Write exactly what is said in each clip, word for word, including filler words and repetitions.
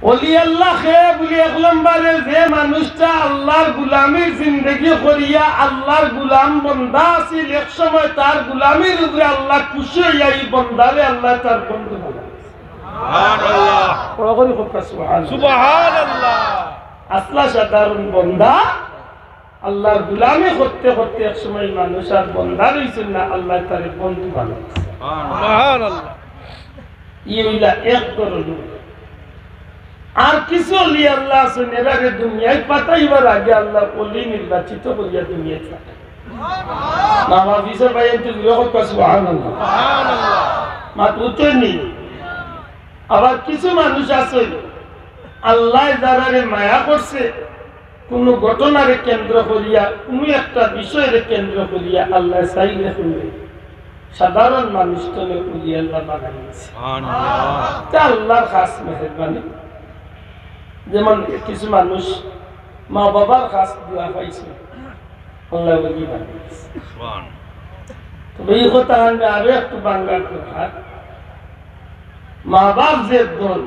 অলি আল্লাহ কে বুলি এক নম্বরে যে মানুষটা আল্লাহর গুলামির জিন্দেগি করিয়া আল্লাহর গুলাম বন্দা আছিল, এক সময় তার গুলামির উপরে আল্লাহ খুশি অইয়া ই বন্দারে আল্লাহ তার বন্ধু বানাইছে। সুবহানাল্লাহ। বড় করি কউক্কা সুবহানাল্লাহ। সুবহানাল্লাহ। আসলা সাধারণ বন্দা, আল্লাহর গুলামি করতে করতে এক সময় মানুষ আর বন্দা রইছে না, আল্লাহ তারে বন্ধু বানাইছে। সুবহানাল্লাহ। ই অইলা এক ধরন। আর কিছু অলি আল্লাহ আছইন, এরারে দুনিয়াত পাঠাইবার আগে আল্লাহ অলি নির্বাচিত করিয়া দুনিয়াত পাঠাইন। না, আমার পিছে ভাই, একটু জোরে কউক্কা সুবহানাল্লাহ। মাত বুঝছইন নি? আবার কিছু মানুষ আছইন, আল্লাহ যারারে মায়া করছে, কুনু ঘটনারে কেন্দ্র করিয়া, কুনু একটা বিষয়রে কেন্দ্র করিয়া আল্লাহ চাইলে কুনু সাধারণ মানুষ তনে অলি আল্লাহ বানাই দিছে। সুবহানাল্লাহ। তা আল্লাহর খাস মেহেরবানি। যেমন কিছু মানুষ মা বাবার খাস দোয়া পাইছে, আল্লাহ অলি বানাই দিছে। সুবহান। তবে ই কথা আমি আরো একটু বাংলার দরকার। মা বাপ যে ধন,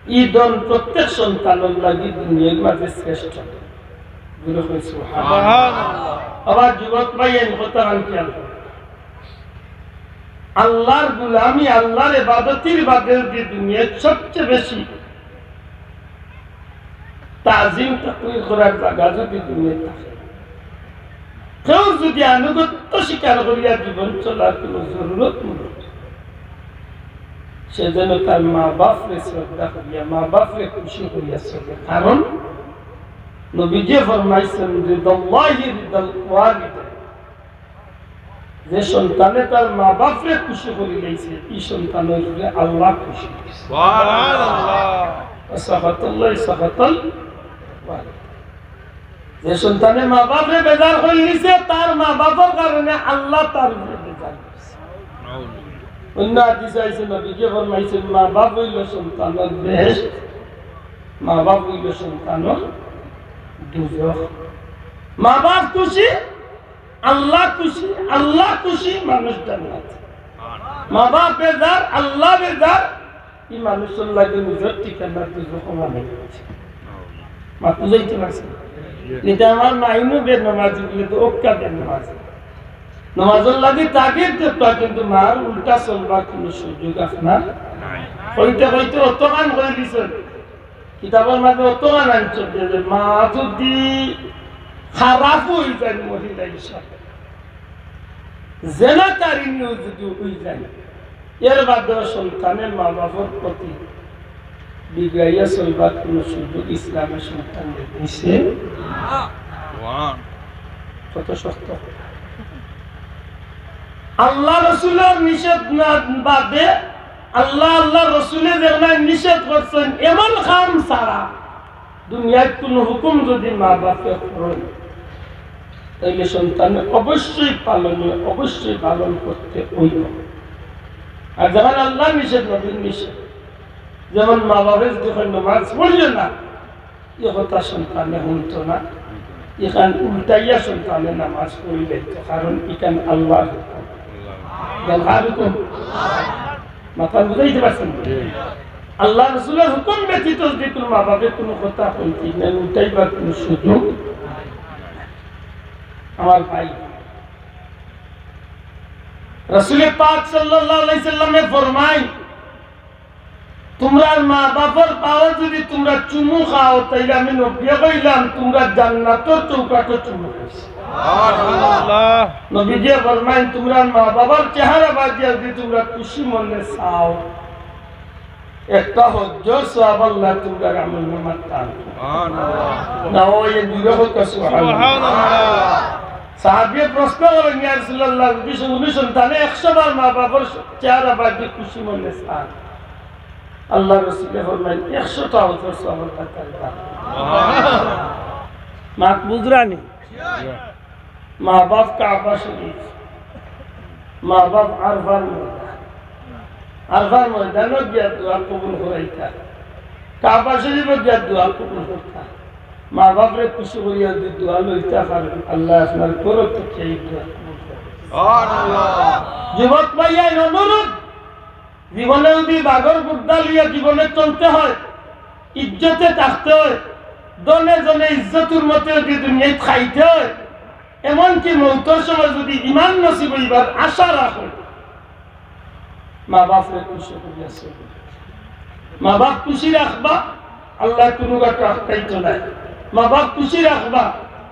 ই ধন প্রত্যেক সন্তানর লাগি দুনিয়ার মাঝে শ্রেষ্ঠ ধন। জোরে কই সুবহানাল্লাহ। সুবহানাল্লাহ। আবার যুবক ভাই, এই কথা আমি খেয়াল করি। আল্লাহর গুলামি, আল্লাহর ইবাদতির বাদে যদি দুনিয়ার সবচেয়ে বেশি তাজিম তাকরির করার জাগা যদি দুনিয়াত থাকে, কেউ যদি আনুগত্য স্বীকার করিয়া জীবন চলার কোনো জরুরত মনে করে, সে যেন তার মা বাপরে শ্রদ্ধা করিয়া, মা বাপরে খুশি করিয়া চলে। কারণ নবীজি ফরমাইছেন, "রিদাল্লাহি রিদাল ওয়ালিদাইন।" যে সন্তানে তার মা বাপরে খুশি করি লইছে, ই সন্তানর উপরে আল্লাহ খুশি অইছে। সুবহানাল্লাহ। সাখাতাল্লাহি সাখাতাল ওয়ালিদাইন। যে সন্তানে মা বাপরে বেজার করি দিছে, তার মা বাপর কারণে আল্লাহ তার উপরে বেজার অইছে। অন্য হাদিসে আইছে, নবীজি ফরমাইছেন, "মা বাপ অইল সন্তানর বেহেশত, মা বাপ অইল সন্তানর দুজখ।" মা বাপ খুশি, আল্লাহ খুশি, আল্লাহ খুশি, মানুষ জান্নাত। মা বাপ বেজার, আল্লাহ বেজার, ই মানুষর লাগি নিজর ঠিকানা দুজখ বানাই দিছে। মাত বুঝাইতে পারছি? ইটা আমার মাইনু বেনমাজি বলে তো অউক্কা বেনমাজি। নমাজর লাগি তাগিদ দিতা, কিন্তু মার উল্টা চলবার কোনো সুযোগ আপনার নাই। কইতে কইতে অতখান কই দিছইন। কিতাবর মাঝে অতখান আনছইন যে মা যদি খারাপ অই যায় মহিলা হিসাবে, জেনাকারিনীও যদি অই যায়, এর বাদেও সন্তানে মা বাপর প্রতি বিগড়াইয়া চলবার কোনো সুযোগ ইসলামে সন্তানরে দিছে না। কত শক্ত কথা। আল্লাহ রসুলর নিষেধ না বাদে, আল্লাহ, আল্লাহ রসুলে যেখানে নিষেধ করছইন, এমন কাম ছাড়া দুনিয়াত কোনো হুকুম যদি মা বাপে করইন, তাইলে সন্তানে অবশ্যই পালনীয়, অবশ্যই পালন করতে অইবো। আর যেখান আল্লাহর নিষেধ, নবীর নিষেধ, যেমন মা বাপে যদি কইন, "নমাজ পড়িও না", ই কথা সন্তানে হুনতো না। ইখান উল্টাইয়া সন্তানে নমাজ পড়ি লাইতো, কারণ ইখান আল্লাহর হুকুম। ইখান কার হুকুম? মাত বুঝাইতে পারছি নি? আল্লাহ রসুলর হুকুম ব্যতীত যদি কোনো মা বাপে কোনো কথা কইন, ইখান উল্টাইবার কোনো সুযোগ নাই। আমার ভাই, রসুলে পাক সাল্লাল্লাহু আলাইহি সাল্লামে ফরমাইন, "তুমরার মা বাপর পাও যদি তুমরা চুমু খাও, তাইলে আমি নবীয়ে কইলাম, তুমরা জান্নাতর চৌকাঠো চুমু খাইছো।" সুবহানাল্লাহ। নবীজিয়ে ফরমাইন, "তুমরার মা বাবার চেহারা বাজিয়া যদি তুমরা খুশি মনে চাও, একটা হজ্জর সওয়াব আল্লাহ তুমরার আমল নামাত দান করইন।" সুবহানাল্লাহ। না, ওই জোরে কউক্কা সুবহানাল্লাহ। সুবহানাল্লাহ। সাহাবীয়ে প্রশ্ন করইন, "ইয়া রাসূলুল্লাহ, যদি কোনো সন্তানে একশো বার মা বাবার চেহারা বাজিয়া খুশি মনে চায়, আল্লাহর রসুলে ফরমাইন, একশোটা হজ্জর সওয়াব আল্লাহ তাআলা দান।" মাত বুঝরা নি? মা বাপ কাবা শরীফ, মা বাপ আরফার ময়দান, আরফার ময়দানো গিয়া দোয়া কবুল করাইতা, কাবা শরীফো গিয়া দোয়া কবুল করতা। মা বাপরে খুশি করিয়া যদি দোয়া লইতা পারইন, আল্লাহ আপনার ঘরো থাকি এই দোয়া কবুল করইন। যুবক ভাইয়াইন, অনুরোধ, জীবনে যদি বাঘর বুদ্ধা লইয়া জীবনে চলতে হয়, ইজ্জতে থাকতে হয়, ধনে জনে ইজ্জতর মতে যদি দুনিয়াত খাইতে হয়, এমনকি মৌতর সময় যদি ইমান নসিব অইবার আশা রাখো, মা বাপরে খুশি করিয়া চলো। মা বাপ খুশি রাখবা, আল্লায় কুনু গাটো আটকাইতো নায়। মা বাপ খুশি রাখবা,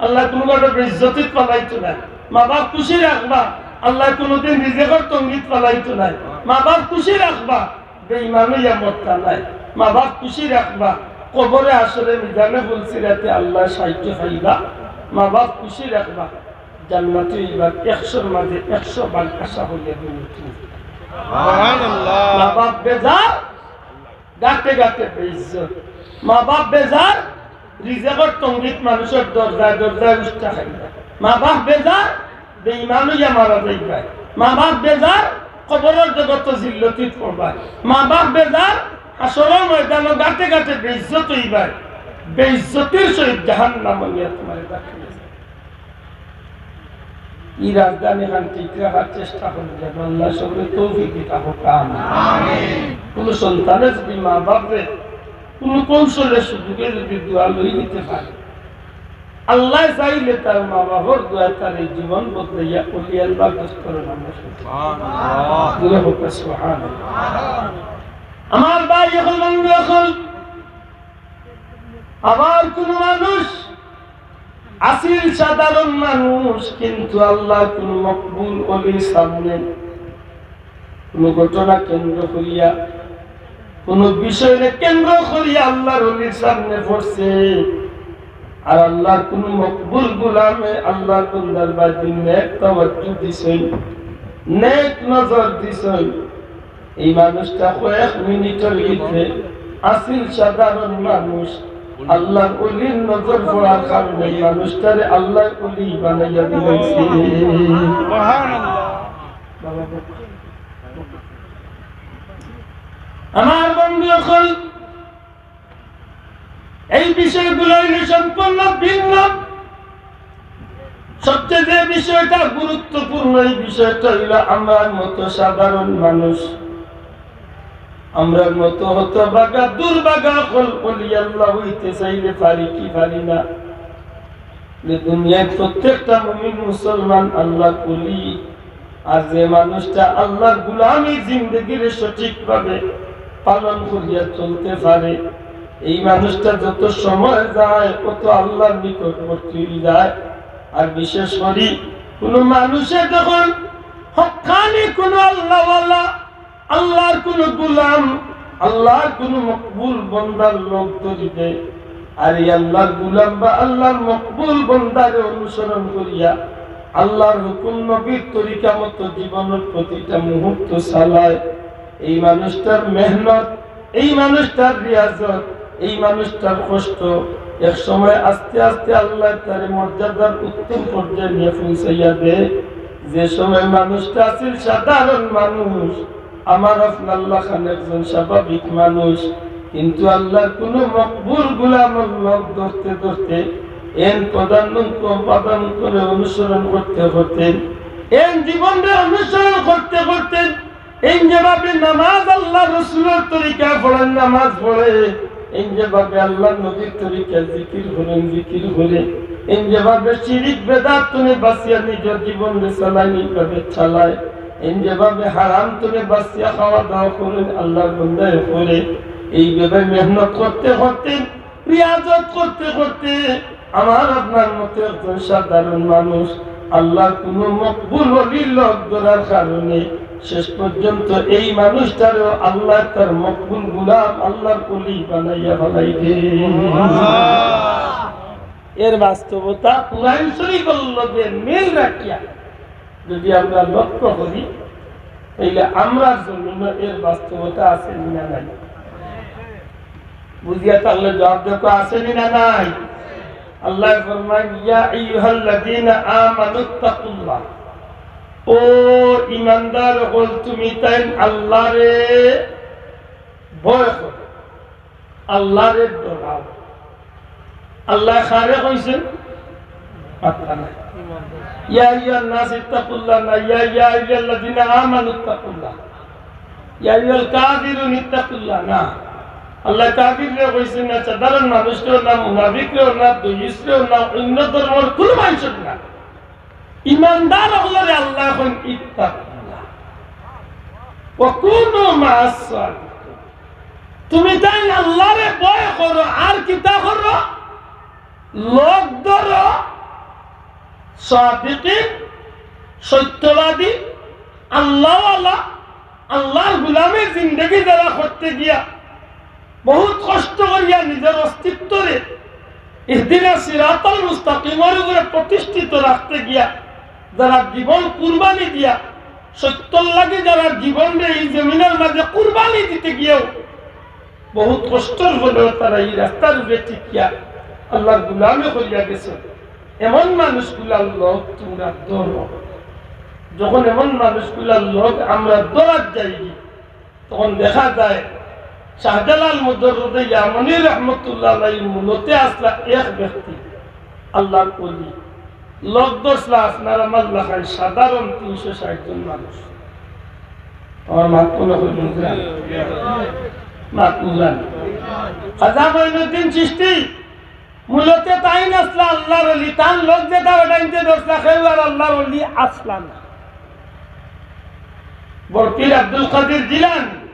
আল্লায় কুনু গাটো বেইজ্জতিত ফালাইতো নায়। মা বাপ খুশি রাখবা, আল্লায় কুনুদিন রিজেকর তঙ্গিত ফালাইতো নায়। মা বাপ খুশি রাখবা, বেইমান অইয়া মরতা নায়। মা বাপ খুশি রাখবা, কবরে হাশরে মিজানে পুলসিরাতে আল্লায় সাহায্য পাইবা। মা বাপ খুশি রাখবা, জান্নাতি অইবার একশোর মাঝে একশো ভাগ আশা করিয়া দিন। সুবহানাল্লাহ। মা বাপ বেজার, গাটে গাটে বেইজ্জত। মা বাপ বেজার, রিজেকর তঙ্গিত মানুষর দরজায় দরজায় উষ্টা খাইবা। মা বাপ বেজার, বেইমান অইয়া মারা যাইবা। মা বাপ বেজার, কবরর জগতো জিল্লতিত পড়বা। মা বাপ বেজার, হাশরর ময়দানো গাটে গাটে বেইজ্জত অইবা। বেইজ্জতির সহিত জাহান্নামো নিয়া তুমারে দাখিল। ই রাজধানী খান ঠিক রাখার চেষ্টা করি যেন আল্লায় সবরে তৌফিক দিতা হউক, আমিন। কুনু সন্তানে যদি মা বাপরে কুনু কৌশলে সুযোগে যদি দোয়া লই দিতে পারে, আল্লায় চাইলে তার মা বাপর দোয়ায় তার এই জীবন বদলাইয়া অলি আল্লাহর দস্তরে নামে। সুবহানাল্লাহ। জোরে হউক সুবহানাল্লাহ। আমার ভাই অকল, বন্ধু অকল, আবার কুনু মানুষ আছিল সাধারণ মানুষ, কিন্তু আল্লাহর কুনু মকবুল অলির সামনে কুনু ঘটনা কেন্দ্র করিয়া, কুনু বিষয়রে কেন্দ্র করিয়া আল্লাহর অলির সামনে পড়ছে। আর আল্লাহর কুনু মকবুল গোলামে আল্লাহর বন্দার বায়দি নেক তাওয়াজ্জু দিছইন, নেক নজর দিছইন। এই মানুষটা কয়েক মিনিটর ভিতরে আছিল সাধারণ মানুষ, আল্লাহর অলির নজর পড়ার কারণে এই মানুষটারে আল্লাহর অলি বানাইয়া দিলাইছে। সুবহানাল্লাহ। আমার বন্ধু অকল, এই বিষয়গুলা অইল সম্পূর্ণ ভিন্ন। সবচেয়ে যে বিষয়টা গুরুত্বপূর্ণ, এই বিষয়টা অইল আমরার মতো সাধারণ মানুষ, আমরার মতো হতভাগা দুর্ভাগা অকল অলি আল্লাহ অইতে চাইলে পারি কি পারি না? যে দুনিয়ার প্রত্যেকটা মুমিন মুসলমান আল্লাহর অলি, আর যে মানুষটা আল্লাহর গোলামি জিন্দেগিরে সঠিকভাবে পালন করিয়া চলতে পারে, এই মানুষটা যত সময় যায়, তত আল্লাহর নিকটবর্তী অই যায়। আর বিশেষ করি কুনু মানুষে যখন হক্কানি কুনু আল্লাহওয়ালা, আল্লাহর কুনু গোলাম, আল্লাহর কুনু মকবুল বন্দার লগ ধরি দেয়, আর এই আল্লাহর গোলাম বা আল্লাহর মকবুল বন্দারে অনুসরণ করিয়া আল্লাহর হুকুম নবীর তরিকা মতো জীবনের প্রতিটা মুহূর্ত চালায়, এই মানুষটার মেহনত, এই মানুষটার রিয়াজত, এই মানুষটার কষ্ট এক সময় আস্তে আস্তে আল্লাহ তারে মর্যাদার উত্তম পর্যায়ে নিয়ে পৌঁছাইয়া দেয়। যে সময় মানুষটা আছিল সাধারণ মানুষ, আমার আপনার লাখান একজন স্বাভাবিক মানুষ, কিন্তু আল্লাহর কুনু মকবুল গোলামর লগ ধরতে ধরতে, এন প্রধান করে অনুসরণ করতে করতে, এন জীবনরে অনুসরণ করতে করতে, এন যেভাবে নামাজ আল্লাহর রসুলর তরিকায় পড়েন, নামাজ পড়ে, এন যেভাবে আল্লাহর নবীর তরিকায় জিকির করেন, জিকির করে, এন যেভাবে শিরিক বেদাত তনে বাঁচিয়া নিজের জীবনরে চালায়, এইভাবে চালায়, এন যেভাবে হারাম তনে বাঁচিয়া খাওয়া দাওয়া করেন, আল্লাহর বন্দায় করে, এইভাবে মেহনত করতে করতে, রিয়াজত করতে করতে, আমার আপনার মতো একজন সাধারণ মানুষ আল্লাহর কুনু মকবুল অলির লগ ধরার কারণে শেষ পর্যন্ত এই মানুষটারেও আল্লাহ তার মকবুল গোলাম, আল্লাহর অলি বানাইয়া ফালাই দে। এর বাস্তবতা কোরআন শরীফর লগে মিল রাখিয়া যদি আমরা লক্ষ্য করি, তাইলে আমরার জমিনো এর বাস্তবতা আছে নি না নাই? বুঝিয়া থাকলে জবাব দেখো, আছে নি না নাই? আল্লাহ ফরমায়, "ইয়া আইয়ুহাল্লাযীনা আমানুত্তাকুল্লাহ।" ও ইমানদার অকল, তুমি তাইন আল্লাহরে ভয় করো। আল্লাহরে ডরাও। আল্লায় কারে কইছইন? মাতরা নাই। ইয়া আইয়ুহান নাস ইত্তাকুল্লাহ না, ইয়া, ইয়া আইয়ুহাল্লাযীনা আমানু ইত্তাকুল্লাহ। ইয়া আইয়ুহাল কাফিরুন ইত্তাকুল্লাহ না। আল্লায় কাফিররে কইছইন না, সাধারণ মানুষরেও না, মুনাফিকরেও না, দইয়ুসরেও না, অইন্য ধর্মর কুনু মানষরে না। ইমানদার অকলরে আল্লায় কইন ইত্তাকুল্লাহ। ওয়া কুনু মা'আস সাদিকিন। তুমি তাইন আল্লারে ভয় করো, আর কিতা করো? লগ ধরো, সাদিকিন, সত্যবাদী, আল্লাহওয়ালা, আল্লাহর গুলামির জিন্দেগি যারা করতে গিয়া, বহুত কষ্ট করিয়া নিজের অস্তিত্বরে ইহদিনাস সিরাতাল মুস্তাকিমর উপরে প্রতিষ্ঠিত রাখতে গিয়া, যারা জীবন কুরবানি দিয়া, সত্যর লাগি যারা জীবনরে এই জমিনর মাঝে কুরবানি দিতে গিয়াও বহুত কষ্টর ফলেও তারা এই রাস্তার উপরে টিকিয়া আল্লাহর গুলামি করিয়া গেছে। এমন মানুষগুলার লগ তোমরা ধরো। যখন এমন মানুষগুলার লগ আমরা ধরাত যাইগি, তখন দেখা যায় শাহজালাল মুজাররদে ইয়ামনি রহমতুল্লাহ আলাইহি মূলতে আছলা এক ব্যক্তি, আল্লাহর ওলি। লগ ধরছলা আপনার আমার লাখান সাধারণ তিনশো ষাইট জন মানুষ। আমার মাত মনে হয় বুঝলেন? মাত বুঝলেন? খাজা মঈনুদ্দিন চিশতি মূলতে তাইন আছলা আল্লাহর ওলি, তান লগ যেতা বেটাইন্তে ধরছলা, কেউ আর আল্লাহর ওলি আছলা না। বড় পীর আব্দুল কাদির জিলানী,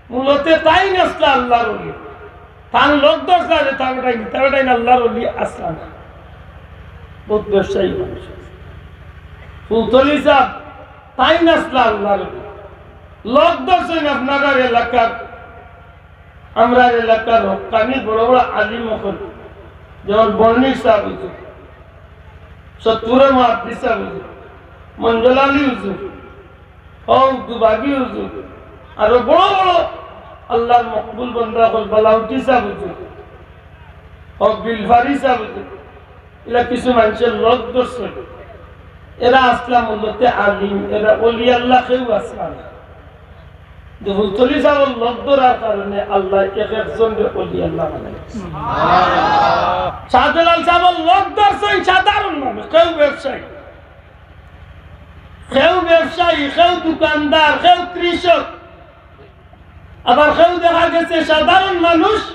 মূলতে তাইন আছলা আল্লাহর ওলি। তান লগ ধরছলা যেতা বেটাইন, ইতা বেটাইন আল্লাহর ওলি আছলা না। বহুত ব্যবসায়ী মানুষ আছে। ফুলতলি সাব, তাইন আছলা আল্লাহর ওলি। লগ ধরছইন আপনারার এলাকার, আমরার এলাকার হক্কানি বড় বড় আলিম অকল, যেমন বর্ণিক সাব হুজুর, সত্তরে মুহাদ্দিস সাব হুজুর, মঞ্জল আলী হুজুর, হক দুবাগি হুজুর, আরো বড় বড় আল্লাহর মকবুল বন্দা অকল, বালাউটি সাব হুজুর, হক বিলফারি সাব হুজুর, ইলা কিছু মানষে লগ ধরছইন। এরা আছলা মূলতে আলিম, এরা ওলি আল্লাহ কেউ আছলা না। যে ফুলতলি সাবর লগ ধরার কারণে আল্লায় এক একজনরে ওলি আল্লাহ বানাইছে। শাহজালাল সাবর লগ ধরছইন সাধারণ মানুষ, কেউ ব্যবসায়ী, কেউ ব্যবসায়ী, কেউ দোকানদার, কেউ কৃষক, আবার কেউ দেখা গেছে সাধারণ মানুষ,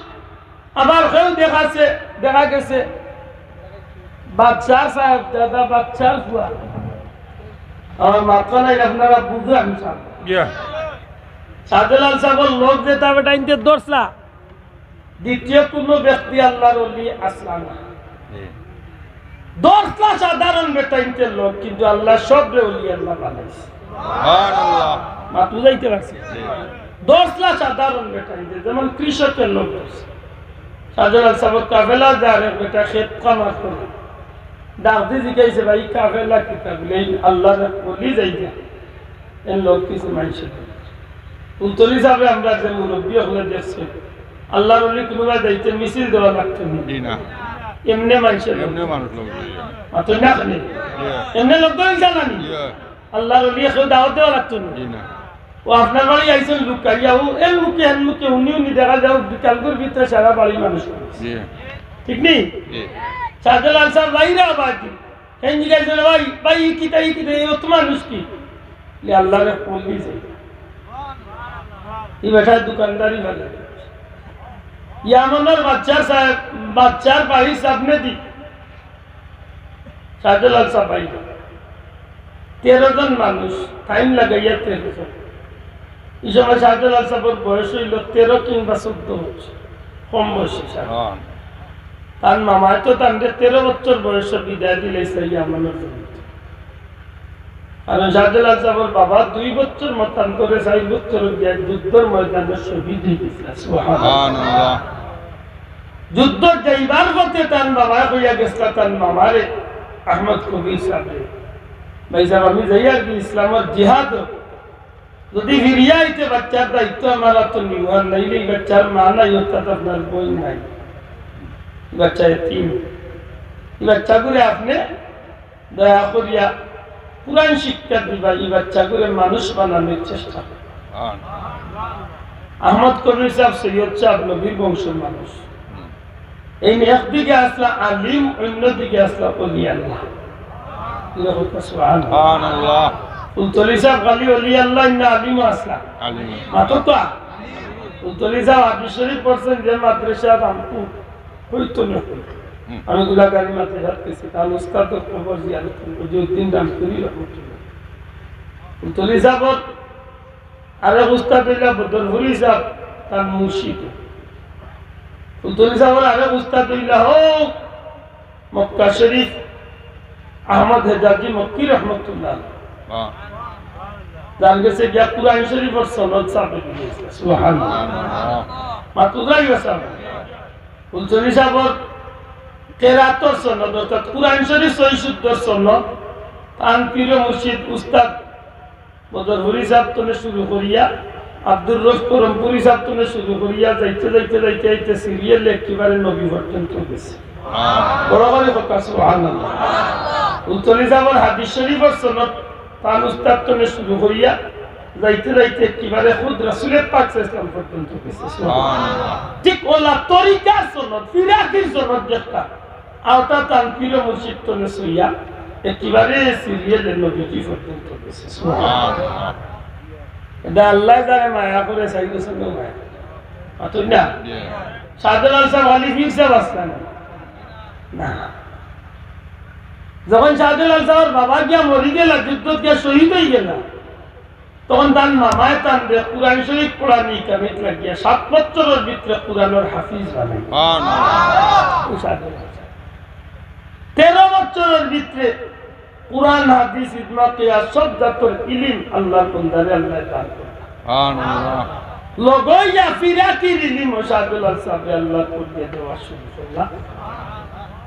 আবার কেউ দেখাছে, দেখা গেছে বাদশার সাহেব, দাদা বাদশার ফুয়া। আমার মাথা নাই, আপনারা বুঝে আমি সাহেব। ইয়া। শাহজালাল সাবর লগ যেতা বেটাইন্তে ধরছলা, দ্বিতীয় কোনো ব্যক্তি আল্লাহর ওলি আছলা না। জি। ধরছলা সাধারণ বেটাইন্তে লগ, কিন্তু আল্লায় সবরে ওলি আল্লাহ বানাইছে। সুবহানাল্লাহ। মাত বুঝাইতে পারছি? জি। ধরছলা সাধারণ বেটাইন্তে, যেমন কৃষকের লগ ধরছে। শাহজালাল সাবর কাফেলা যার এক বেটা খেত কামার করে। ডাক দি জিকাইছে, "ভাই, কাফেলা কিতা?" বলে, "এই আল্লাহর এক ওলি যাইতা।" এর লগ কিছু মানষে। ফুলতলি সাবে আমরা যে মুরব্বি অকলে দেখছি, আল্লাহর ওলি কুনুবায় যাইতে মিছিল দেওয়া লাগতো না। জি না। এমনে মানষে লগ। এমনে মানুষ লগ। মাতইন না কেনে? ইয়া। এমনে লগ ধরইন জানানি। ইয়া। আল্লাহর ওলি কেউ দাওয়াত দেওয়া লাগতো না। জি না। ও আপনার বাড়ি আইছইন লুকাইয়া, ও এর মুখে, এর মুখে, উনি, উনি দেখা যাও বিকালগুর ভিতরে সারা বাড়ি মানুষ। জি। ঠিক নি? জি। শাহজালাল সাব বাইরে আবার কি? হেন জিজ্ঞাসা করলো, "ভাই, ভাই, ই কিতা, ই কিতা, ই অত মানুষ কি?" বলে, "আল্লাহর এক ওলি যাইতা।" ই বেটায় দোকানদারি ভালা। ইয়ামনর বাদশার সাহেব, বাদশার বাড়ি সামনে দি শাহজালাল সাব আইলা। তেরো জন মানুষ, টাইম লাগাইয়া তেরো জন। ই সময় শাহজালাল সাবর বয়স অইলো তেরো কিংবা চৌদ্দ বছর, কম বয়সী সাব। হ্যাঁ। তান মামায় তো তানরে তেরো বছর বয়সে বিদায় দিলাইছে ইয়ামনর জমিন। কারণ শাহজালাল সাবর বাবা দুই বছর মতান্তরে চাইর বছর গিয়া যুদ্ধর ময়দানে শহীদ অইগেছলা। সুবহানাল্লাহ। সুবহানাল্লাহ। যুদ্ধ যাইবার পথে তান বাবায় কইয়া গেছলা তান মামারে, আহমদ কবির সাবরে, "ভাই সাব, আমি যাইয়ার কি ইসলামর জিহাদ, যদি ফিরিয়া আইতে বাচ্চার দায়িত্ব আমার আতো নিও, আর নাইলে ই বাচ্চার মা নাই, অর্থাৎ আপনার বইন নাই, ই বাচ্চা এতিম, ই বাচ্চাগুরে আপনে দয়া করিয়া কোরআন শিক্ষা দিবা, ই বাচ্চাগুরে মানুষ বানানোর চেষ্টা করবা।" আহমদ কবির সাব সৈয়দ সাব নবীর বংশর মানুষ। এইন একদিকে আছলা আলিম, অইন্যদিকে আছলা ওলি আল্লাহ। সুবহানাল্লাহ। সুবহানাল্লাহ। ফুলতলি সাব খালি অলি আল্লাহ না আলিম আছলা? আলিম। মাতো তো। ফুলতলি সাব হাদিস শরীফ পড়ছইন যে মাদ্রাসা রামপুর, হইতো না। হুম। আমি গোলাগাড়ি মাদ্রাসাত গেছি, তান উস্তাদর কবর জিয়ারত করছি, মজিউদ্দিন রামপুরি রহমতুল্লাহ। ফুলতলি সাবর আরেক উস্তাদ অইলা বদরপুরি সাব, তান মুর্শিদ। ফুলতলি সাবর আরেক উস্তাদ অইলা হউ মক্কা শরীফ আহমদ হেজাজি মক্কি রহমতুল্লাহ। বাহ। যান গেছে গিয়া কুরআন শরীফর সনদ সাবে দিছে। সুবহানাল্লাহ। বাহ। মাতুরাই গেছে। ফুলতলি সাবর কেরাতর সনদ, অর্থাৎ কুরআন শরীফ সহি শুদ্ধর সনদ, তান পীর মুর্শিদ উস্তাদ বদরপুরি সাব তনে শুরু করিয়া, আব্দুর রউফ করমপুরি সাব তনে শুরু করিয়া, যাইতে যাইতে যাইতে যাইতে সিরিয়ালে একেবারে নবী পর্যন্ত গেছে। বড় করি কউক্কা সুবহানাল্লাহ। ফুলতলি সাবর হাদিস শরীফর সনদ, তান উস্তাদ তনে শুরু করিয়া, যাইতে যাইতে একেবারে খুদ রাসুলে পাক সাল্লাল্লাহু আলাইহি ওয়াসাল্লাম পর্যন্ত গেছে। সুবহানাল্লাহ। ঠিক অউলা তরিকার সনদ, ফিরাকির সনদ যেটা, আওতা তান পীর মুর্শিদ তনে সইয়া একেবারে সিরিয়ালে নবীজি পর্যন্ত গেছে। সুবহানাল্লাহ। ইটা আল্লায় যারে মায়া করে, চাইরোর সঙ্গে মায়া। মাতুন না? শাহজালাল সাব আলী পীর সাব আছলা না? না। যখন শাহজালাল সাবর বাবা গিয়া মরি গেলা, যুদ্ধত গিয়া শহীদ অইগেলা, তখন তান মামায় তানরে কুরআন শরীফ পড়ানি কামিত লাগিয়া সাত বছরর ভিতরে কুরআনর হাফিজ বানাইল। সুবহানাল্লাহ। ও শাহজালাল সাব। তেরো বছরর ভিতরে কুরআন, হাদিস, ইজমা, কিয়াস, সব জাতর ইলিম আল্লাহর বন্দারে আল্লায় দান করলা। সুবহানাল্লাহ। লগইয়া ফিরাকির ইলিম ও শাহজালাল সাবরে আল্লায় করিয়া দেওয়া শুরু করলা।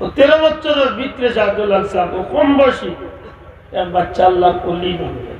ও তেরো বছরর ভিতরে শাহজালাল সাব ও কম বয়সী এক বাচ্চা আল্লাহর ওলি বনলা।